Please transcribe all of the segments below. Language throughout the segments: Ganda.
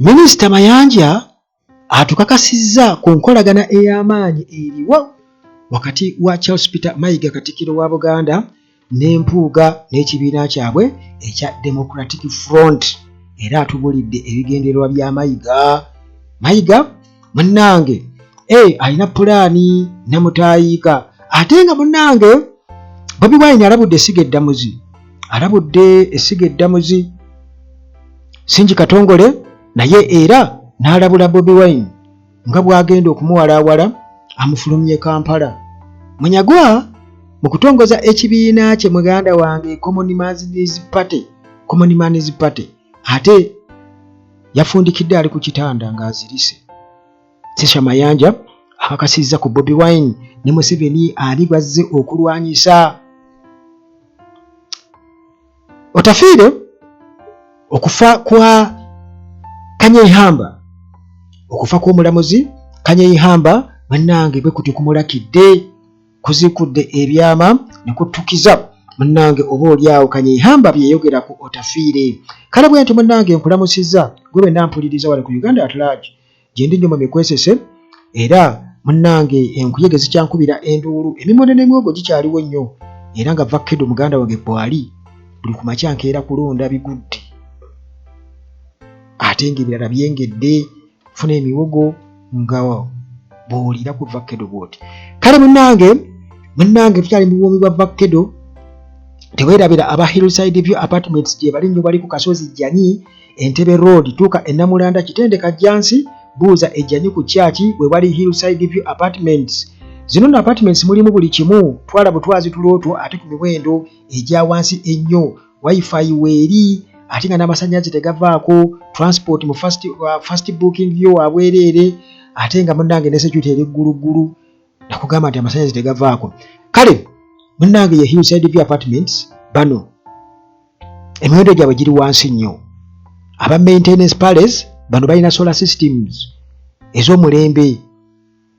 Minisita Mayanja atukakasizza ku nkolagana ey'amaanyi eriwo wakati wa Charles Peter Mayiga Katikkiro wa Buganda ne Mpuuga n'ekibiina kyabwe ekya Democratic Front era atubulidde ebigendererwa bya Mayiga. Mayiga munnange e alina pulaani namutaayiika ate nga munnange Bobi Wine alabudde essiga eddamuzi alabudde essiga eddamuzi Singi Katongole naye era n'alabula Bobi Wine nga bw'agenda okumuwalaawala amufulumye Kampala. Munyagwa mu kutongoza ekibiina kye muganda wange Common Man's Party, Common Man's Party ate yafundikidde ali ku kitanda ng'azirise. Sisha Mayanja akakasizza ku Bobi Wine ne Museveni ani gw'azze okulwanyisa. Otafiire okufa kwa Kanyeihamba, okufa kw'omulamuzi Kanyeihamba bannange bwe kutyo kumulakidde kuziikudde ebyama ne kuttukiza munnange oba oli awo Kanyeihamba bye yayogera ku Otafiire. Kale bwentyo munnange nkulamusizza gwe wenna mpuliriza wano ku Uganda at large. Gyendi nnyo mu mikwesese era munnange enkuyege zikyankubira enduulu, emimonde n'emiwogo gikyaliwo nnyo era nga Vakkedo muganda wange bwali buli ku makya nkeera kulonda bigudde ate ng'ebirala byengedde funa emiwogo nga bw'oliira ku Vakkedo bw'oti. Kale munnange munnange tukyali mu buwoomi bwa Vakkedo teweerabira aba Hillside View Apartments gye bali nnyo bali ku kasozi Jjanyi Entebbe Road tuuka e Namulanda Kitende Kajjansi buuza e Jjanyi ku kyaki we wali Hillside View Apartments. Zino nno apartments mulimu buli kimu twala butwazi tulo two ate ku miwendo egya wansi ennyo. Wifi weeri ate nga n'amasannyalaze tegavaako, transport mu first, first booking yo wa bwereere ate nga munnange ne security eri gguluggulu nakugamba nti amasannyalaze tegavaako. Kale munnange ye Hillside View Apartments bano emiwendo gyabwe giri wansi nnyo. Aba Maintenance Palace bano balina solar systems ez'omulembe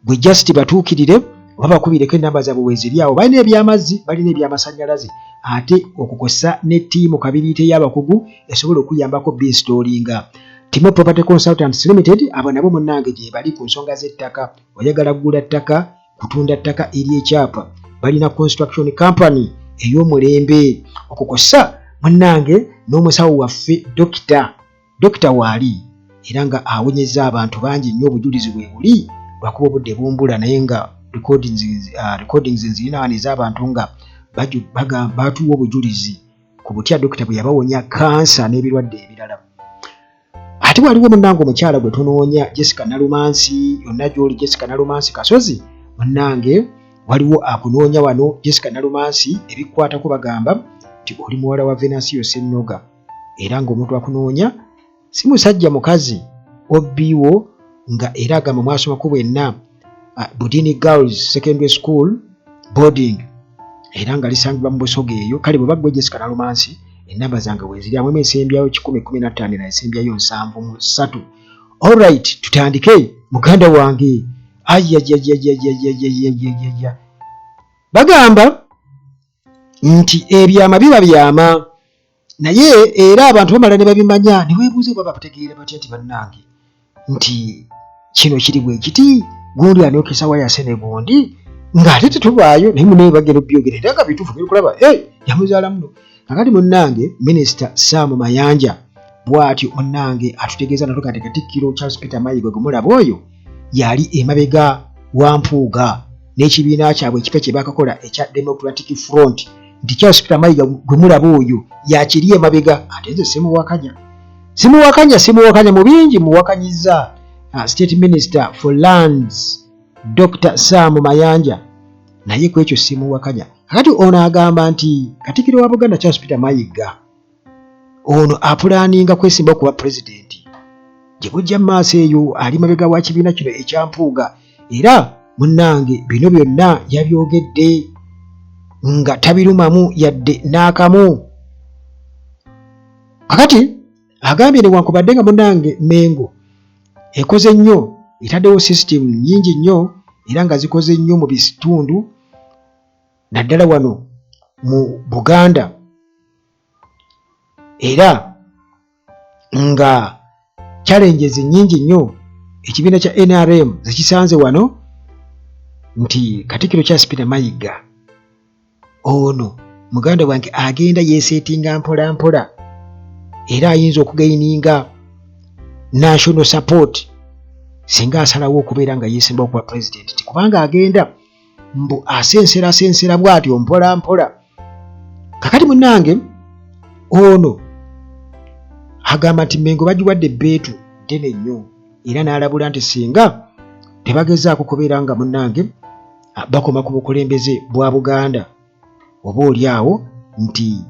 gwe just batuukirire oba bakubireko enamba zaabwe weeziri awo. Balina eby'amazzi, balina eby'amasannyalaze ate okukosa ne ttiimu kabiriite y'abakugu esobola okuyambako binsitoolinga. Timo Property Consultants Limited abo nabo munnange gyebali ku nsonga z'ettaka. Oyagala kugula ttaka, kutunda ttaka ery'ekyapa, balina construction company ey'omulembe okukosa munnange n'omusawo waffe dokita dokita waali era nga awonyezza abantu bangi nnyo obujulizi bwe buli lwakuba obudde bumbula naye nga recordings, recordings nzirina wano ez'abantu nga batuwa obujulizi ku butya dokita bwe yabawonya kansa n'ebirwadde ebirala. Ate waliwo munnange omukyala gwe tunoonya Jessica Nalumansi, yonna gy'oli Jessica Nalumansi Kasozi munnange waliwo akunoonya wano Jessica Nalumansi ebikukwatako bagamba nti oli muwala wa Venansiyo Ssennoga era ng'omuntu akunoonya si musajja mukazi obbi wo nga era agamba mwasomako bwenna Budini Girls Secondary School boarding era nga lisangibwa mu Busoga eyo. Kale bwe baggwa Jessica Nalumansi ennamba zange weeziri amumu esembyayo 115 na esembyayo 73. Alright, tutandike muganda wange. Ayajajajajajajajajajja bagamba nti ebyama biba byama naye era abantu bamala ne babimanya ne weebuuza oba bategeera batya nti bannange nti kino kiri bwe kiti gundi anokesa wayase ne gundi ng'ate tetubaayo naye munaye bagenda obyogera era nga bituufu birikulaba e yamuzaala muno. Kakati munnange minisita Sam Mayanja bw'atyo munnange atutegeeza natuga nti Katikkiro Charles Peter Mayiga gwe mulaba oyo yali emabega wa Mpuuga n'ekibiina kyabwe ekipya kye baakakola ekya Democratic Front nti Charles Peter Mayiga gwe mulaba oyo yakiri emabega ate nze simuwakanya simuwakanya simuwakanya mu bingi muwakanyiza State Minister for Lands Dr. Sam Mayanja naye ku ekyo simuwakanya. Kakati ono agamba nti Katikkiro wa Buganda Charles Peter Mayiga ono apulaaninga kwesimba kuba pulezidenti gye bujja mu maaso eyo ali mabega wa kibiina kino ekya Mpuuga era munnange bino byonna yabyogedde nga tabirumamu yadde n'akamu. Kakati agambye newankubadde nga munnange Mmengo ekoze nnyo etaddewo sisitimu nnyingi nnyo era nga zikoze nnyo mu bitundu naddala wano mu Buganda era nga Challenges nnyingi nnyo ekibiina kya NRM zekisanze wano nti Katikkiro Charles Peter Mayiga ono muganda wange agenda yeeseetinga mpola mpola era ayinza okugaininga national support singa asalawo okubeera nga yeesimba okuba pulezidenti, kubanga agenda mbu asensera asensera bw'atyo mpola mpola. Kakati munnange ono agamba nti Mmengo bagiwadde ebbeetu ddene nnyo era n'alabula nti singa tebagezaako kubeera nga munnange bakoma ku bukulembeze bwa Buganda oba oli awo nti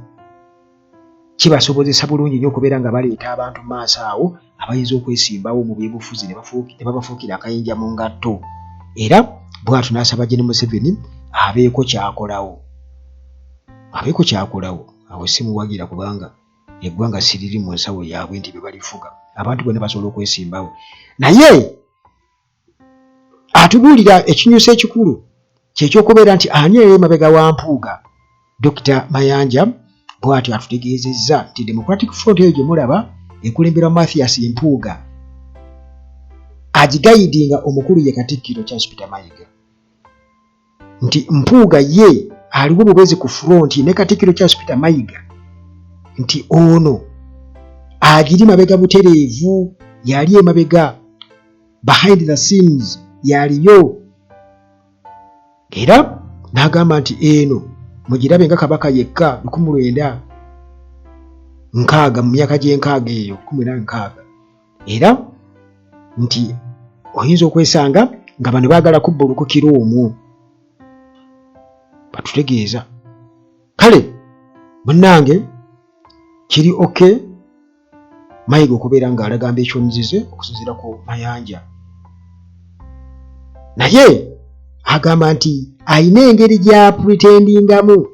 kibasobozesa bulungi nnyo okubeera nga baleeta abantu mu maaso awo abayinza okwesimbawo mu byobufuzi ne babafuukira akayinja mu ngatto. Era bw'atyo n'asaba Gen Museveni abeeko ky'akolawo, abeeko ky'akolawo. Awo simuwagira kubanga eggwanga siriri mu nsawo yaabwe nti be balifuga, abantu bonna basobola okwesimbawo, naye atubuulira ekinyusi ekikulu kyekyokubeera nti ani eri emabega wa Mpuuga. Dokita Mayanja bw'atyo atutegeezezza nti Democratic Front eyo gye mulaba ekulemberwa Mathias Mpuuga agigayidinga omukulu ye Katikkiro Charles Peter Mayiga, nti Mpuuga ye aliwo bubezi ku front ne Katikkiro Charles Peter Mayiga, nti ono agiri mabega butereevu, yali emabega behind the scenes yaliyo, era n'agamba nti eno mugirabe nga Kabaka yekka 1960 mu myaka gy'enkaaga eyo 1960, era nti oyinza okwesanga nga bano baagala kubba olukukiro omwo batutegeeza. Kale munnange kiri oke Mayiga okubeera ng'alaga ambitions ze okusinziira ku Mayanja, naye agamba nti alina engeri gya pretendingamu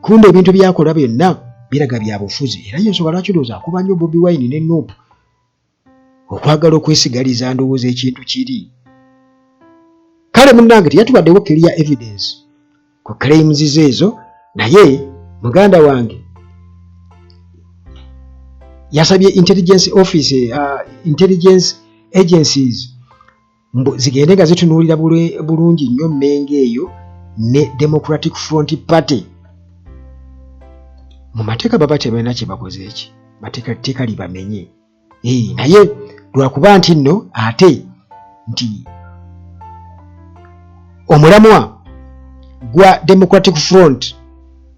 kumbe ebintu byakola byonna biraga bya bufuzi, era yensonga lwaki ndowooza akuba nnyo Bobi Wine ne Nup okwagala okwesigaliza ndowooza ekintu kiri. Kale munnange teyatubaddewo clear evidence ku claims ze ezo, naye muganda wange yasabye intelligence office, intelligence agencies mbu zigende nga zitunuulira bulungi nnyo Mmengo eyo ne Democratic Front Party. Mu mateeka baba tebalina kye bakoze, eki mateeka tteeka libamenye, naye lwakuba nti nno ate nti omulamwa gwa Democratic Front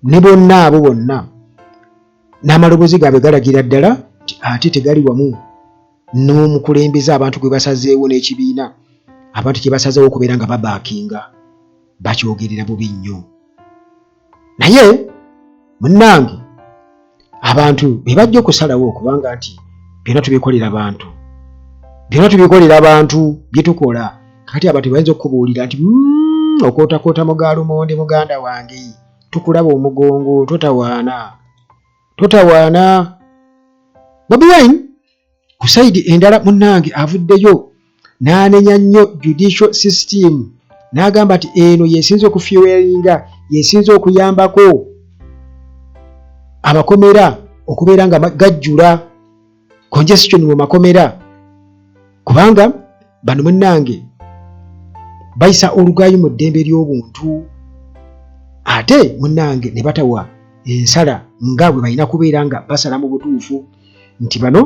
ne bonna abo bonna n'amaloboozi gaabwe galagira ddala nti ate tegali wamu n'omukulembeze abantu gwe basazeewo n'ekibiina abantu kye basazeewo okubeera nga babaakinga, bakyogerera bubi nnyo. Naye munnange abantu be bajja okusalawo, okubanga nti byonna tubikolera bantu, byonna tubikolera bantu bye tukola. Kakati abantu bayinza okukubuulira nti okootakoota mu ga lumonde, muganda wange, tukulaba omugongo, totawaana, totawaana. Bobi Wine ku sayidi endala munnange avuddeyo n'anenya nnyo judicial system n'agamba nti eno yesinze okufuelinga, yesinze okuyambako abakomera okubeera nga gajjula, congestion mu makomera, kubanga bano munnange bayisa olugaayu mu ddembe ly'obuntu ate munnange ne batawa ensala nga bwe balina kubeera nga basala mu butuufu, nti bano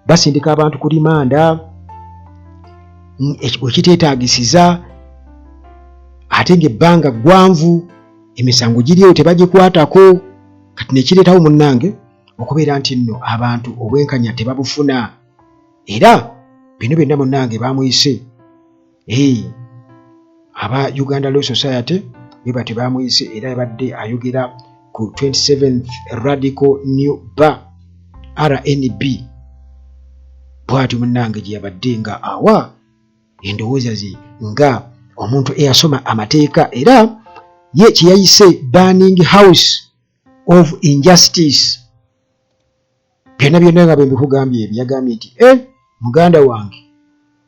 basindika abantu ku limanda wekiteetaagisiza ate ng'ebbanga ggwanvu emisango giri eyo tebagikwatako. Kati nekireetawo munnange okubeera nti nno abantu obwenkanya tebabufuna, era bino byonna munnange bamuyise aba Uganda Law Society bwe batyo bamuyise, era yabadde ayogera ku 27th Radical New Bar RNB, bw'atyo munnange gye yabadde nga awa endowooza ze nga omuntu eyasoma amateeka, era ye kye yayise burning house of injustice. Byonna byonna nga bwe mbikugambye ebyo, yagambye nti muganda wange,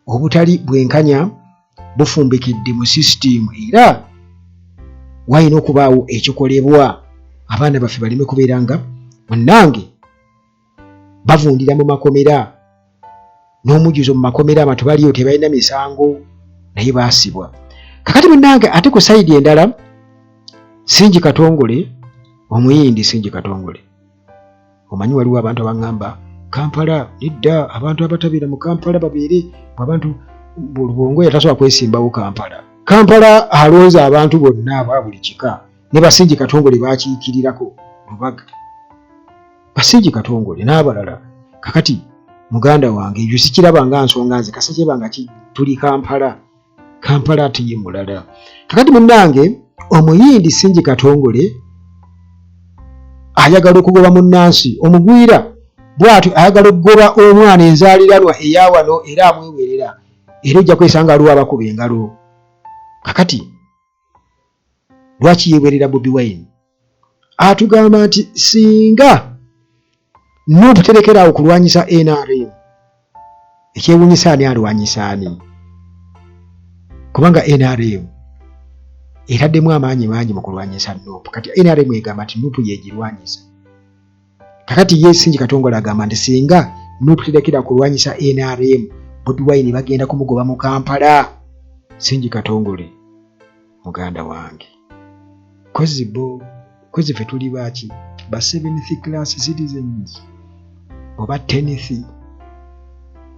obutali bwenkanya bufumbikidde mu sisitiimu, era walina okubaawo ekikolebwa abaana baffe baleme kubeera nga munnange bavundira mu makomera. N'omujjuzo mu makomera abantu baliyo tebalina misango naye baasibwa. Kakati munnange ate ku sayidi endala Singi Katongole omuyindi Singi Katongole omanyi waliwo abantu abaŋŋamba Kampala nedda abantu abatabeera mu Kampala babeere abantu Lubongo yatasobola kwesimbawo Kampala. Kampala alonze abantu bonna aba buli kika ne Basingi Katongole bakiikirirako Lubaga. Basingi Katongole n'abalala. Kakati muganda wange ekyo sikiraba nga nsonga nze kasita kiba nga tuli Kampala. Kampala ate ye mulala. Kakati munnange omuyindi Singi Katongole ayagala okugoba munnansi omugwira bw'atyo ayagala okugoba omwana enzaaliranwa eya wano era amwewerera era ojja kwesanga aliwo abakuba engalo. Kakati lwaki yeewerera Bobi Wine? Atugamba nti singa Nup terekera awo kulwanyisa NRM, ekyewunyisa ani alwanyisa ani? Kubanga NRM etaddemu amaanyi mangi mu kulwanyisa Nup. Kati NRM egamba nti Nup yegirwanyisa. Kakati ye Singi Katongole agamba nti singa Nup terekera kulwanyisa NRM, Bobi Wine bagenda kumugoba mu Kampala. Singi Katongole muganda wange kozi bo kozi fe tuli baki ba seventh class citizens oba tenth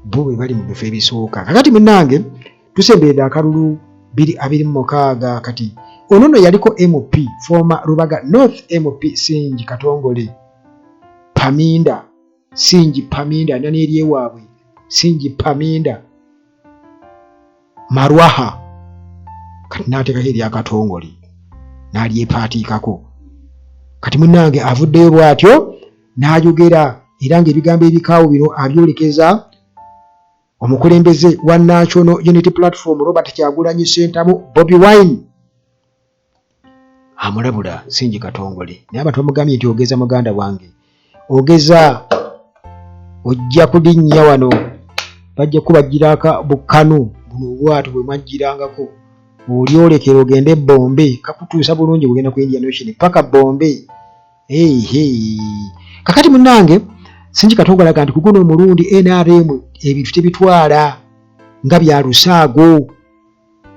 bo be bali mu bifo ebisooka. Kakati munnange tusemberedde akalulu biri abiri mu mukaaga. Kati ono nno yaliko MP former Rubaga North MP Singi Katongole Paminda Singi Paminda alina n'eryewaabwe Singi Paminda Marwaha kati n'ateekako erya Katongole n'alyepaatiikako. Kati munnange avuddeyo bw'atyo n'ayogera era ng'ebigambo ebikaawu bino abyolekeza omukulembeze wa National Unity Platform Robert Kyagulanyi Ssentamu Bobi Wine. Amulabula Singi Katongole naye abantu bamugambye nti ogeza muganda wange ogeza ojja kulinnya wano bajja kubajjirako bukkanu buno obwato bwe mwajjirangako olyolekera ogende Bombe kakutuusa bulungi kugenda ku Indian Ocean paka Bombe. Hey, kakati munnange Singi Katongole aga nti ku guno omulundi NRM ebintu tebitwala nga bya lusaago.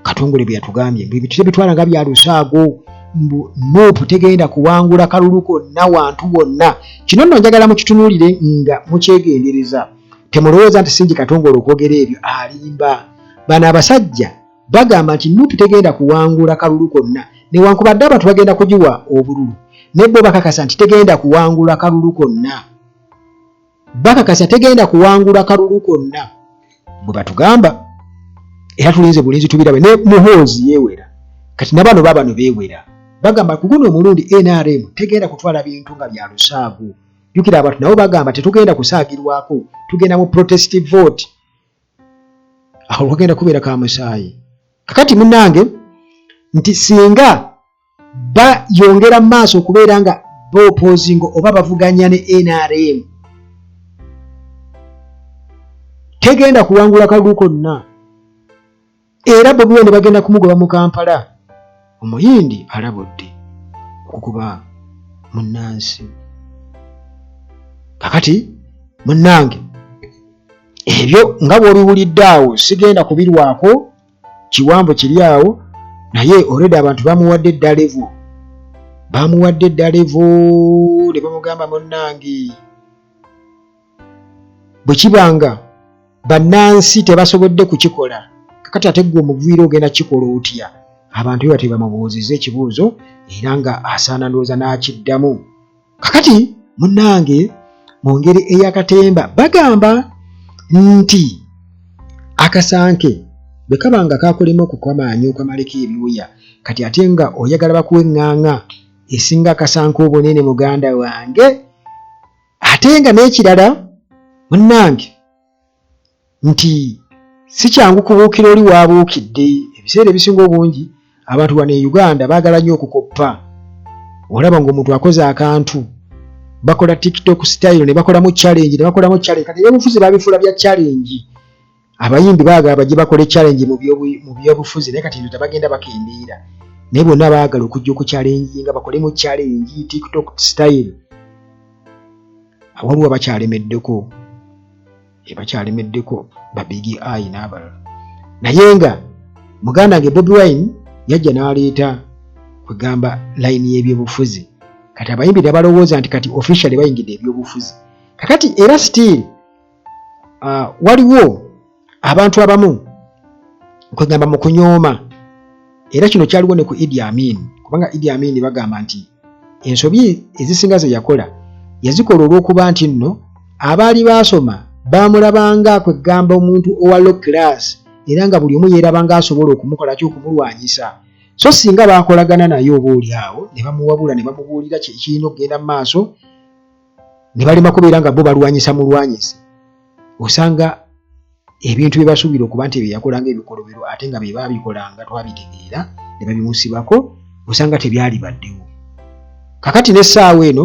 Katongole bwe yatugambye mbu ebintu tebitwala nga bya lusaago, mbu Nup tegenda kuwangula kalulu konna wantu wonna. Kino nno njagala mukitunuulire nga mukyegendereza. Temulowooza nti Singi Katongole okwogera ebyo alimba. Bano abasajja bagamba nti Nup tegenda kuwangula kalulu konna newankubadde abantu bagenda kugiwa obululu, ne bo bakakasa nti tegenda kuwangula kalulu konna. Bakakasa tegenda kuwangula kalulu konna bwe batugamba, era tulinze bulinzi tubirabe. Ne Muhoozi yeewera, kati na bano baabano beewera, bagamba ku guno omulundi NRM tegenda kutwala bintu nga bya lusaago. Jjukira abantu nabo bagamba tetugenda kusaagirwako, tugenda mu protest vote, awo kagenda kubeera ka musaayi. Kakati munnange nti singa bayongera mu maaso okubeera nga boopozinga oba bavuganya ne NRM tegenda kuwangula kalulu konna, era Bobi Wine bagenda kumugoba mu Kampala. Omuyindi alabudde okukuba munnansi. Kakati munnange ebyo nga bw'obiwulidde awo sigenda kubirwako, kiwanvu kiri awo, naye already abantu bamuwadde dda level, bamuwadde dda level ne bamugamba munnange bwe kiba nga bannansi tebasobodde kukikola kakati ate ggwe omugwira ogenda kukikola otya? Abantu be batyo bamubuuzizza ekibuuzo era nga asaana ndowooza n'akiddamu. Kakati munnange mu ngeri ey'akatemba bagamba nti akasanke bwe kaba nga kakulema okukamaanya okamaleko ebyoya, kati ate nga oyagala bakuwe eŋŋaŋa esinga akasanke obunene muganda wange. Ate nga n'ekirala munnange nti si kyangu kubuukira oli w'abuukidde. Ebiseera ebisinga obungi abantu wano e Uganda baagala nnyo okukoppa. Olaba ng'omuntu akoze akantu, bakola TikTok style ne bakolamu challenge ne bakolamu challenge. Kati ebyobufuzi babifuula bya challenge. Abayimbi baagala bajje bakole challenge mu byobufuzi naye kati ndoza bagenda bakendeera. Naye bonna baagala okujja okukyalenjinga bakolemu challenge TikTok style. Waliwo abakyalemeddeko. Ebakyalemeddeko ba Big Eye n'abalala. Naye nga muganda wange Bobi Wine yajja n'aleeta kwegamba layini y'ebyobufuzi, kati abayimbi ne balowooza nti kati officially bayingidde ebyobufuzi. Kakati era still waliwo abantu abamu kwegamba mu kunyooma, era kino kyaliwo ne ku Idi Amin, kubanga Idi Amin bagamba nti ensobi ezisinga ze yakola yazikola olw'okuba nti nno abaali baasoma baamulabanga kwegamba omuntu owa low class, era nga buli omu yeerabanga asobola okumukola ki, okumulwanyisa. So singa baakolagana naye oba oli awo ne bamuwabula ne bamubuulira ekirina okugenda mu maaso, ne balema kubeera nga bo balwanyisa mulwanyisi, osanga ebintu bye basuubira okuba nti bye yakolanga ebikolobero ate nga bye baabikolanga twabitegeera ne babimusibako, osanga tebyalibaddewo. Kakati n'essaawa eno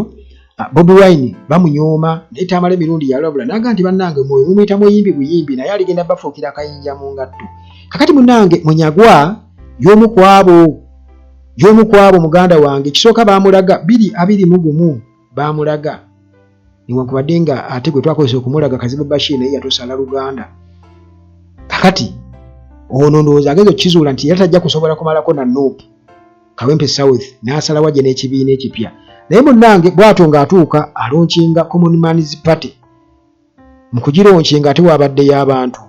Bobi Wine bamunyooma, naye Tamale Mirundi yalabula n'agamba nti bannange mwoyo mumuyita muyimbi buyimbi, naye aligenda bafuukira akayinja mu ngatto. Kakati munnange Munyagwa y'omu ku abo, y'omu ku abo muganda wange. Kisooka baamulaga 2021, baamulaga newankubadde nga ate gwe twakozesa okumulaga Kazibu Bashir naye yatusala Luganda. Kakati ono ndowooza ageza okukizuula nti era tajja kusobola kumalako na NUP Kawempe South, n'asalawo ajje n'ekibiina ekipya. Naye munnange bw'atyo ng'atuuka alaunchinga Common Man's Party. Mu kugilaunchinga ate waabaddeyo abantu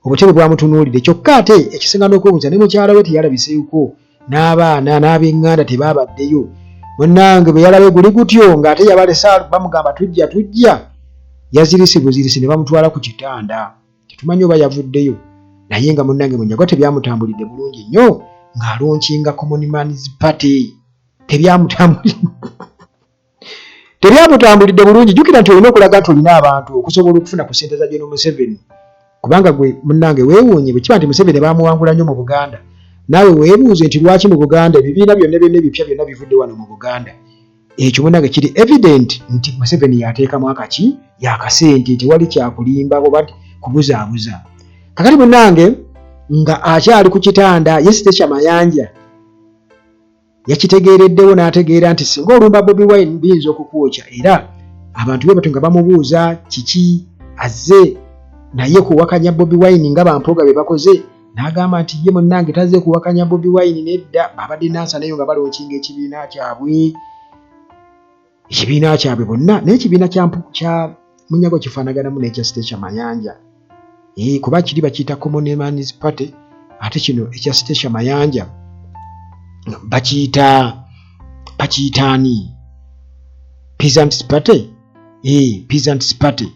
obutebe bwamutunuulidde, kyokka ate ekisinga n'okwebuuza ne mukyala we teyalabiseeko, n'abaana n'ab'eŋŋanda tebaabaddeyo. Munnange bwe yalabye guli gutyo ng'ate yabalesa bamugamba tujja tujja, yazirise buzirisi ne bamutwala ku kitanda. Tetumanyi oba yavuddeyo, naye nga munnange Munyagwa tebyamutambulidde bulungi nnyo ng'alaunchinga Common Man's Party. Tebyamutambulidde bulungi. Jjukira nti olina okulaga nti olina abantu okusobola okufuna ku ssente za General Museveni, kubanga gwe munnange weewuunye bwe kiba nti Museveni baamuwangula nnyo mu Buganda, naawe weebuuze nti lwaki mu Buganda ebibiina byonna byonna ebipya byonna bivudde wano mu Buganda. Ekyo munnange kiri evident nti Museveni yateekamu akaki yakasente, tewali kyakulimba oba kubuzaabuza. Kakati munnange nga akyali ku kitanda, ye Stecia Mayanja yakitegeereddewo n'ategeera nti singa olumba Bobi Wine biyinza okukwokya. Era abantu be batyo nga bamubuuza kiki azze naye kuwakanya Bobi Wine nga bampoga be bakoze, n'agamba nti ye munnange tazze kuwakanya Bobi Wine nedda, babadde Nansana eyo nga balaunchinga ekibiina kyabwe, ekibiina kyabwe bonna. Naye ekibiina kya Munyagwa kifaanaganamu n'ekya Stecia Mayanja, kuba kiri bakiyita Common Man's Party, ate kino ekya Stecia Mayanja bakiyita ani, Peasants Party, Peasants Party,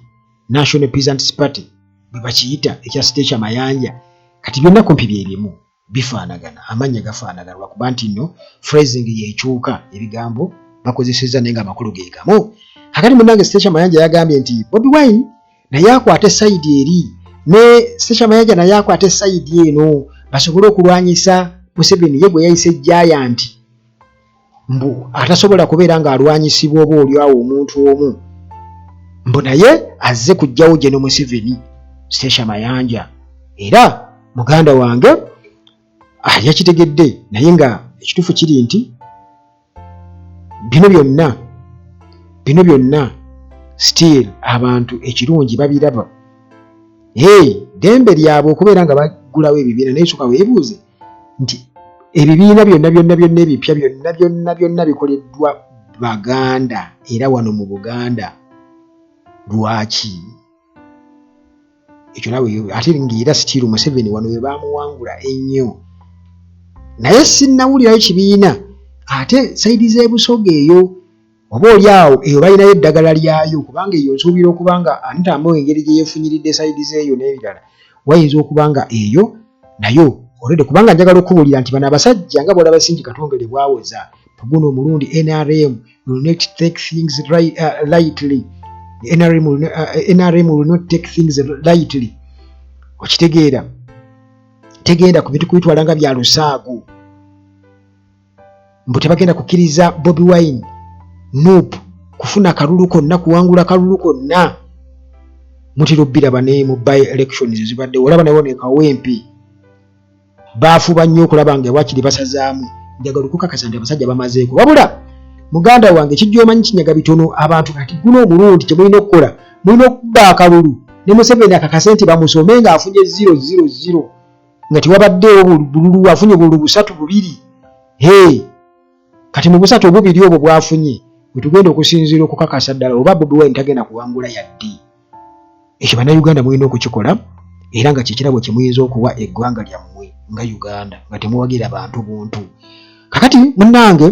National Peasants Party bwe bakiyita ekya Stecia Mayanja. Kati byonna kumpi bye bimu, bifaanagana, amannya gafaanagana, lwakuba nti nno phrasing yekyuka, ebigambo bakozesezza naye nga amakulu ge gamu. Kakati munnange Stecia Mayanja yagambye nti Bobi Wine naye akwate side eri ne Stecia Mayanja naye akwate side eno basobole okulwanyisa Museveni, ye gwe yayise giant, mbu atasobola kubeera ng'alwanyisibwa oba oli awo omuntu omu, mbu naye azze kuggyawo General Museveni. Stecia Mayanja era muganda wange yakitegedde, naye nga ekituufu kiri nti bino byonna still abantu ekirungi babiraba. Hey, ddembe lyabwe okubeera nga baggulawo ebibiina, naye soka weebuuze nti ebibiina byonna byonna byonna ebipya byonna byonna byonna bikoleddwa Baganda era wano mu Buganda, lwaki ekyo nawe? Ate ngaera still Museveni wano we bamuwangula ennyo, naye sinnawulirayo kibiina ate side z'ebusoga eyo. Oba oli awo eyo balinayo eddagala lyayo, kubanga eyo nsuubira okuba nga Anita Among engeri gye yeefunyiridde side z'eyo n'ebirala, wayinza okuba nga eyo nayo olwedde. Kubanga njagala okubuulira nti bano abasajja nga bw'olaba Singi Katongole bwawoza guno omulundi, NRM will not take things right, lightly. NRM will not take things lightly. Okitegeera, tegenda ku bintu kubitwala nga bya lusaago, mbu tebagenda kukkiriza Bobi Wine, NUP kufuna kalulu konna, kuwangula kalulu konna. Mutera obbiraba ne mu by elections ezibadde, olaba naye nekawempe baafuba nnyo okulaba nga ewakiri basazaamu. Njagala okukakasa nti abasajja bamazeeko. Wabula muganda wange kijja omanyi kinyaga bitono abantu. Kati guno omulundi kyemulina okukola, mulina okuba akalulu. ne Museveni akakase nti bamusome ng'afunye 000 nga tewabaddeewo bululu, afunye obululu busatu bubiri. Hey, kati mu busatu obubiri obwo bwafunye wetugenda okusinziira okukakasa ddala oba Bobi Wine tagenda kuwangula yadde. Ekyo Bannayuganda mulina okukikola era nga kyekirabo kye muyinza okuwa eggwanga lyammwe nga Uganda nga temuwagira bantu buntu. Kakati munnange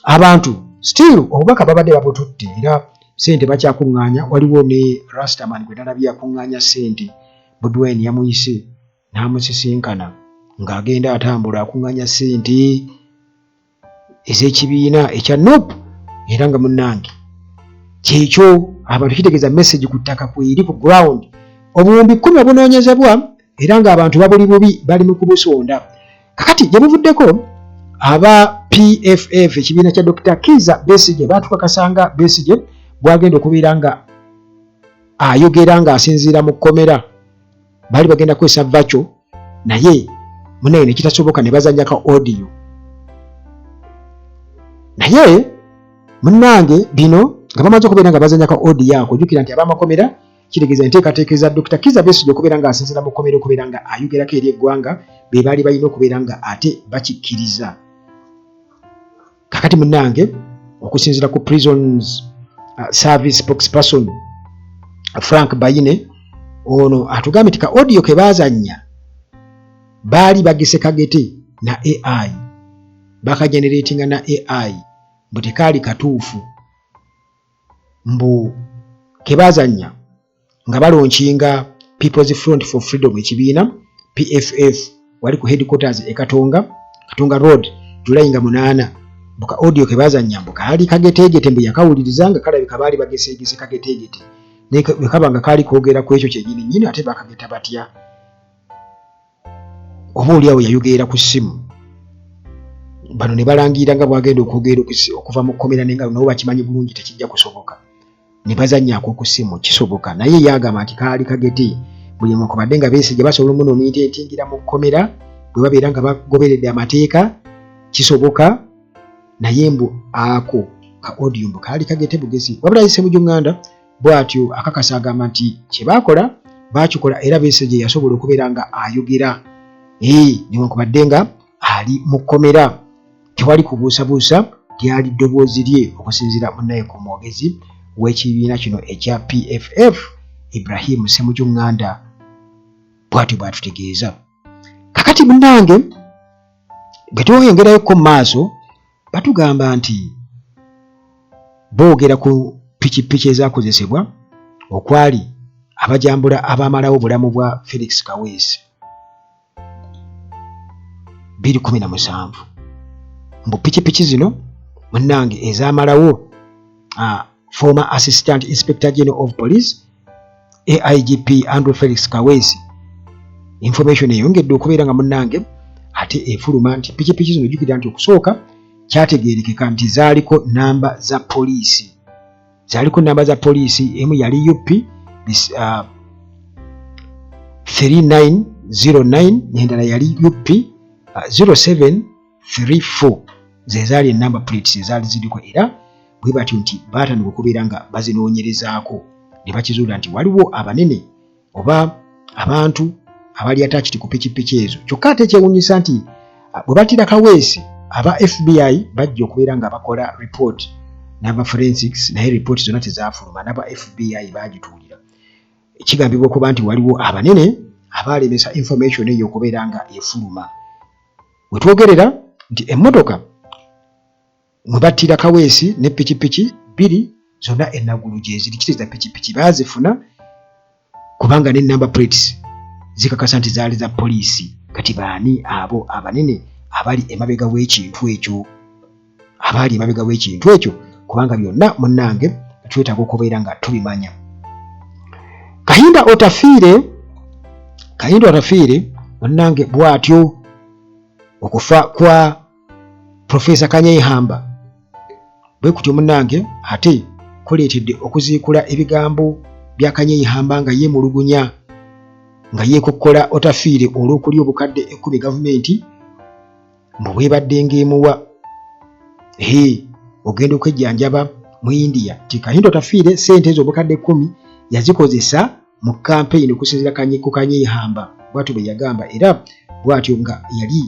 abantu still obubaka babadde babututte era ssente bakyakuŋŋaanya. Waliwo ne Rastaman gwe nalabye akuŋŋaanya ssente, Bobi Wine yamuyise n'amusisinkana ng'agenda atambula akuŋŋaanya ssente ez'ekibiina ekya NUP, era nga munnange kyekyo abantu kitegeeza message ku ttaka kweri ku ground. 10,000 obunoonyezebwa era ng'abantu babuli bubi bali mu kubusonda. Kakati gye buvuddeko aba PFF ekibiina kya Dr. Kiza Besigye baatukakasanga Besigye bwagenda okubeera nga ayogera ng'asinziira mu kkomera. Baali bagenda kukozesa vaco naye munaye nekitasoboka ne bazanya ka audio. Naye munnange bino nga bamaze okubeera nga bazanya ka audio ako, ojjukira nti ab'amakomera kitegeeza enteekateeka eza Dr. Kiza Besigye okubeera ng'asinziira mu kkomera okubeera nga ayogerako eri eggwanga be baali balina okubeera nga ate bakikkiriza. Kakati munnange okusinziira ku prisons service spokesperson Frank Bayine, ono atugambye nti ka audio ke baazannya baali bagise kagete na AI, bakageneratinga na AI, mbu tekaali katuufu, mbu kebaazannya nga balonkinga People's Front for Freedom ekibiina PFF wali ku headquarters e Katonga, Katonga Road, July nga 8. Mbu ka audio ke baazannya mbu kaali kageteegete, mbu yakawuliriza nga kalabika baali bageseegese kageteegete, naye bwe kaba nga kaali koogera ku ekyo kyennyini nnyini, ate bakageta batya? Oba oli awo yayogerera ku ssimu bano ne balangirira nga bwagenda okwogera okuva mu kkomera, naye nga nabo bakimanyi bulungi tekijja kusoboka, ne bazannya ak'oku ssimu kisoboka. Naye ye agamba nti kaali kagete buli newankubadde nga Besigye basobola omunomintentingira mu kkomera bwe babeera nga bagoberedde amateeka kisoboka, naye mbu ako ka audio mbu kaali kagete bugezi. Wabula ye Ssemujju Nganda bw'atyo akakasa agamba nti kye baakola baakikola era Besigye yasobola okubeera nga ayogera newankubadde nga ali mu kkomera, tewali kubuusabuusa lyali ddoboozi lye okusinziira munnaye ku mwogezi w'ekibiina kino ekya PFF Ibrahim Ssemujju Nganda bw'atyo bw'atutegeeza. Kakati munnange bwe tweyongerayokko mu maaso batugamba nti boogera ku pikipiki ezakozesebwa okwali abajambula abaamalawo obulamu bwa Felix Kaweesi 2017, mbu pikipiki zino munnange ezaamalawo former Assistant Inspector General of Police AIGP Andrew Felix Kaweesi. Information eyongedde okubeera nga munnange ate efuluma nti pikipiki zino, jjukira nti okusooka kyategeerekeka nti zaaliko namba za poliisi, zaaliko namba za poliisi, emu yali UP 3909 n'endala yali UP 0734, ze zaali enamba plates ezaali ziriko. Era bwe batyo nti baatandika okubeera nga bazinoonyerezaako ne bakizuula nti waliwo abanene oba abantu abali attached ku pikipiki ezo. Kyokka ate ekyewuunyisa nti bwe battira Kaweesi aba FBI bajja okubeera nga bakola report n'aba forensics, naye report zonna tezaafuluma, n'aba FBI baagituulira. Kigambibwa okuba nti waliwo abanene abaalemesa information eyo okubeera nga efuluma. We twogerera nti emmotoka mwe battira Kaweesi ne pikipiki bbiri zonna enagulu gyeziri, kitegeeza pikipiki baazifuna kubanga ne number plates zikakasa nti zaali za poliisi. Kati baani abo abanene abali emabega w'ekintu ekyo, abaali emabega w'ekintu ekyo? Kubanga byonna munnange twetaaga okubeera nga tubimanya. Kahinda Otafiire, Kahinda Otafiire munnange bw'atyo okufa kwa Profesa Kanyeihamba bwe kutyo munnange ate kuleetedde okuziikula ebigambo bya Kanyeihamba nga yeemulugunya nga yeekokkola Otafiire olw'okulya obukadde 10 gavumenti mbu bwebadde ng'emuwa ogenda okwejjanjaba mu India, nti Kahinda Otafiire ssente ezo obukadde 10 yazikozesa. mu kampeyini okusinziira ku Kanyeihamba, bwatyo bwe yagamba. Era bwatyo nga yali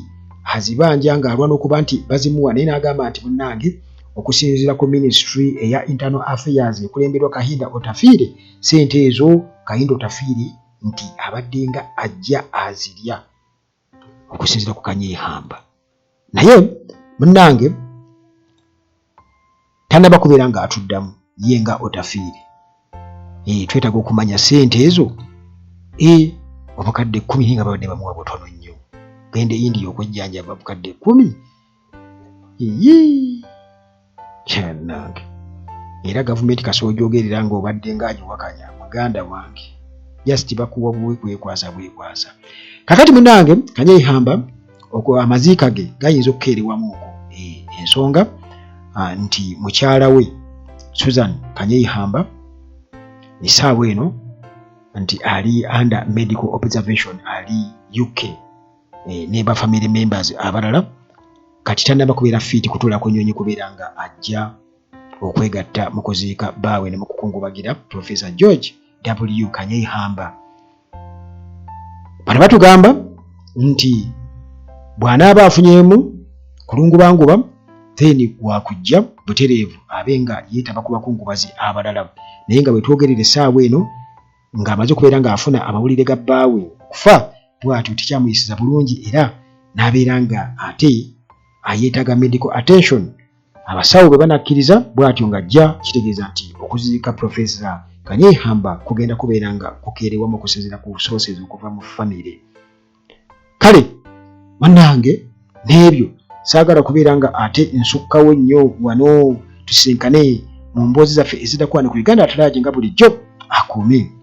azibanja ng'alwana okuba nti bazimuwa, naye n'agamba nti munnange, okusinziira ku minisitule eya Internal Affairs ekulemberwa Kahinda Otafiire, ssente ezo Kahinda Otafiire nti abadde nga ajja azirya okusinziira ku Kanyeihamba. Naye munnange tanaba kubeera ng'atuddamu ye nga Otafiire. Twetaaga okumanya ssente ezo obukadde 10, naye nga babadde bamuwa butono nnyo. Genda e India okwejjanjaba, bukadde 10. Ii, kyannange, era gavumenti kasoojogerera ng'obadde ng'agiwakanya, muganda wange, just bakuwa buwi, kwekwasa bwekwasa. Kakati munange, Kanyeihamba amaziika ge gayinza okukeerewamu okwo, ensonga nti mukyala we Susan Kanyeihamba essaawa eno nti ali under medical observation, ali UK ne ba family members abalala. Kati tannaba kubeera fit kutuula ku nnyonyi kubeera nga ajja okwegatta mu kuziika bbaawe ne mu kukungubagira Professor George W Kanyeihamba. Bano batugamba nti bw'anaaba afunyeemu kulungubanguba, then wakujja butereevu abe nga yeetaba ku bakungubazi abalala. Naye nga bwe twogerera essaawa eno, ng'amaze okubeera ng'afuna amawulire ga bbaawe okufa, bw'atyo tekyamuyisiza bulungi, era n'abeera nga ate ayeetaaga medical attention. Abasawo bwe banakkiriza, bw'atyo ng'ajja, kitegeeza nti okuziika Profesa Kanyeihamba kugenda kubeera nga kukeerewamu okusinziira ku sources okuva mu famire. Kale bannange, n'ebyo saagala kubeera nga ate nsukkawo nnyo wano. Tusinkane mu mboozi zaffe eziddaku wano ku Uganda at Large nga bulijjo. Akuume.